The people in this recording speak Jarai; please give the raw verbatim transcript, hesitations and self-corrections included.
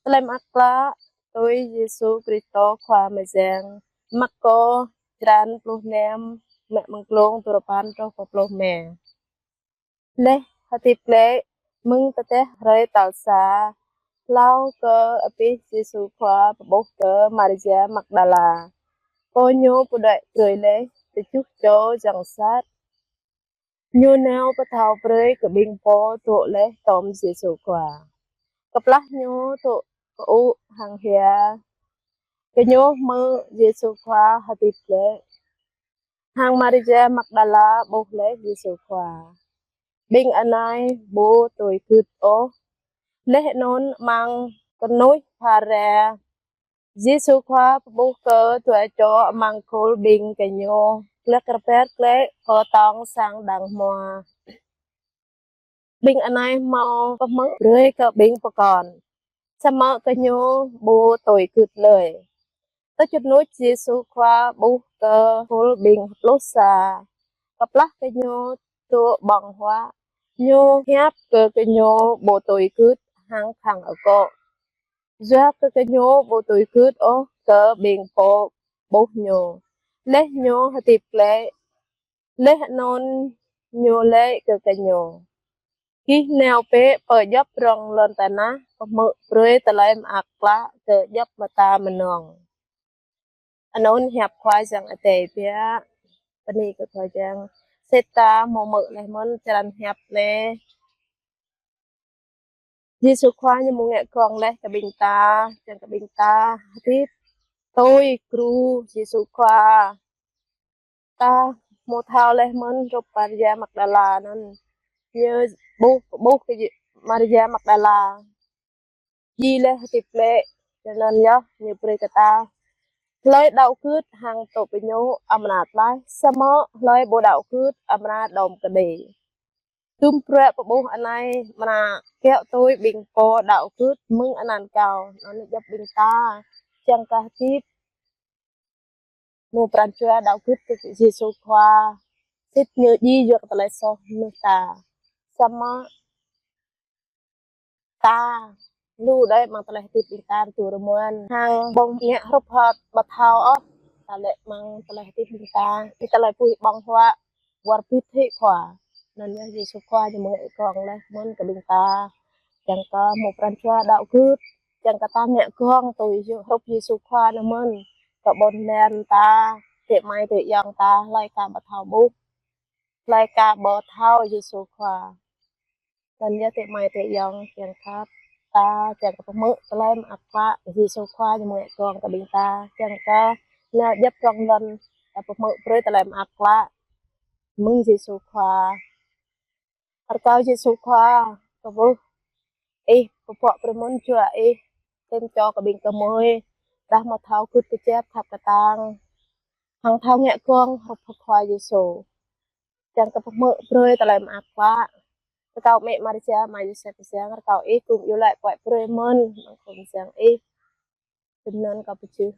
Tơlơi mơak klă tui Yêsu Kristô Khua Mơyang. Markô črăn pluh năm, mă mơ̆ng glông duarơpăn truh pơ pluh rơma. Laih hơdip glaĭ, mơ̆ng tơdeh hrơi tal sa, hlâo kơ abih Yêsu Khua pơƀuh kơ Maria Magdala, pô ñu pơđuaĭ brơi laih tơjuh čô yang sat. Ñu nao pơthâo brơi kơ ƀing pô dŏ laih tom Yêsu Khua. Kơplah ñu dŏ kơŭ hăng hia, gơñu hmư̆ Yêsu Khua hơdip glaĭ, hăng Maria Magdala ƀuh laih Yêsu Khua. Ƀing anai ƀu tui gưt ôh. Laih anŭn amăng kơnuih phara, Yêsu Khua pơƀuh kơ dua čô amăng khul ƀing gơñu glăk rơbat glaĭ pơ tŏng sang đang hmua. Ƀing anai hmâo pơhmư̆ brơi kơ ƀing pơkŏn, samơ̆ gơñu ƀu tui gưt lơi. Tơčut nuč Yêsu Khua ƀuh kơ khul ƀing pluh sa, kơplah gơñu dŏ ƀơ̆ng huă, ñu hiăp kơ gơñu ƀu tui gưt hăng khăng akŏ, yua kơ gơñu ƀu tui gưt ôh kơ ƀing pô ƀuh ñu. Laih ñu hơdip glaĭ, laih anŭn ñu laĭ kơ gơñu: Gih nao bĕ pơ djŏp rŏng lŏn tơnah, pơhmư̆ brơi tơlơi mơak klă kơ djŏp mơta mơnơ̆ng. Anŭn hiăp Khua Yang Adai biă. Bơni kơ Khua Yang. Sĭt ta hmư̆ laih mơ̆n črăn hiăp anai. Yêsu Khua ñu mơ̆ng ngă gơ̆ng laih kơ ƀing ta, čang kơ ƀing ta hơdip tui gru Yêsu Khua. Ta hmư̆ thâo laih mơ̆n hrup Maria Magdala anŭn. Ñu ƀuh, ƀuh kơ Maria Magdala djai laih hơdip glaĭ, tui anŭn yơh ñu brơi kơ ta hlơi đaŏ gưt hăng tŭ pơñu amra tlaih, samơ̆ hlơi ƀu đaŏ gưt amra đom kơđi. Tŭm bruă pơƀuh anai amra kiaŏ tui ƀing pô đaŏ gưt mơ̆ng anăn kâo, anŭn djŏp ƀing ta, čang kơ hơdip mơ̆ng pran jua đaŏ gưt kơ Yêsu Khua. Sĭt ñu djai yua kơ tơlơi soh mơnuih ta. Samơ̆ ta lu đơi amăng tơlơi hơdip ƀing ta tui rơmuăn. Hăng ƀơ̆ng ngă hrup hơt ƀu thâo ôh. Ta lĕ amăng tơlơi hơdip ƀing ta, ƀing ta lĕ pui ƀơ̆ng huă wơr bĭt hĭ Khua. Anŭn yơh Yêsu Khua ñu mơ̆ng ngă gơ̆ng laih mơ̆n kơ ƀing ta. Čang kơ mơ̆ng pran jua đaŏ gưt, čang kơ ta ngă gơ̆ng tui Yê-, hrup Yêsu Khua anŭn mơ̆n. Kơ ƀôn lan ta, adơi amai adơi ayŏng ta, hlơi ka ƀu thâo ƀuh, hlơi ka ƀu thâo Yêsu Khua. Anŭn yơh adơi amai adơi ayŏng kiăng khăp, ta čang kơ pơhmư̆ tơlơi mơak klă Yêsu Khua ñu mơ̆ng ngă gơ̆ng kơ ƀing ta, čang kơ nao djŏp rŏng lŏn, ta pơhmư̆ brơi tơlơi mơak klă mơ̆ng Yêsu Khua. Rơkâo Yêsu Khua kơ ƀuh ih, pơpŏk brơi mơ̆n jua ih, tơm čô kơ ƀing kơmơi, dah hmâo thâo gưt kơjăp khăp kơtang, hăng thâo ngă gơ̆ng hrup Khua Yêsu. Čang kơ pơhmư̆ brơi tơlơi mơak klă. Rơkâo Mĕ Maria, Ama Yôsep Yang, rơkâo ih gum iâu laĭ puăi brơi mơ̆n amăng khul mơyang ih. Tui anŭn kâo pơjưh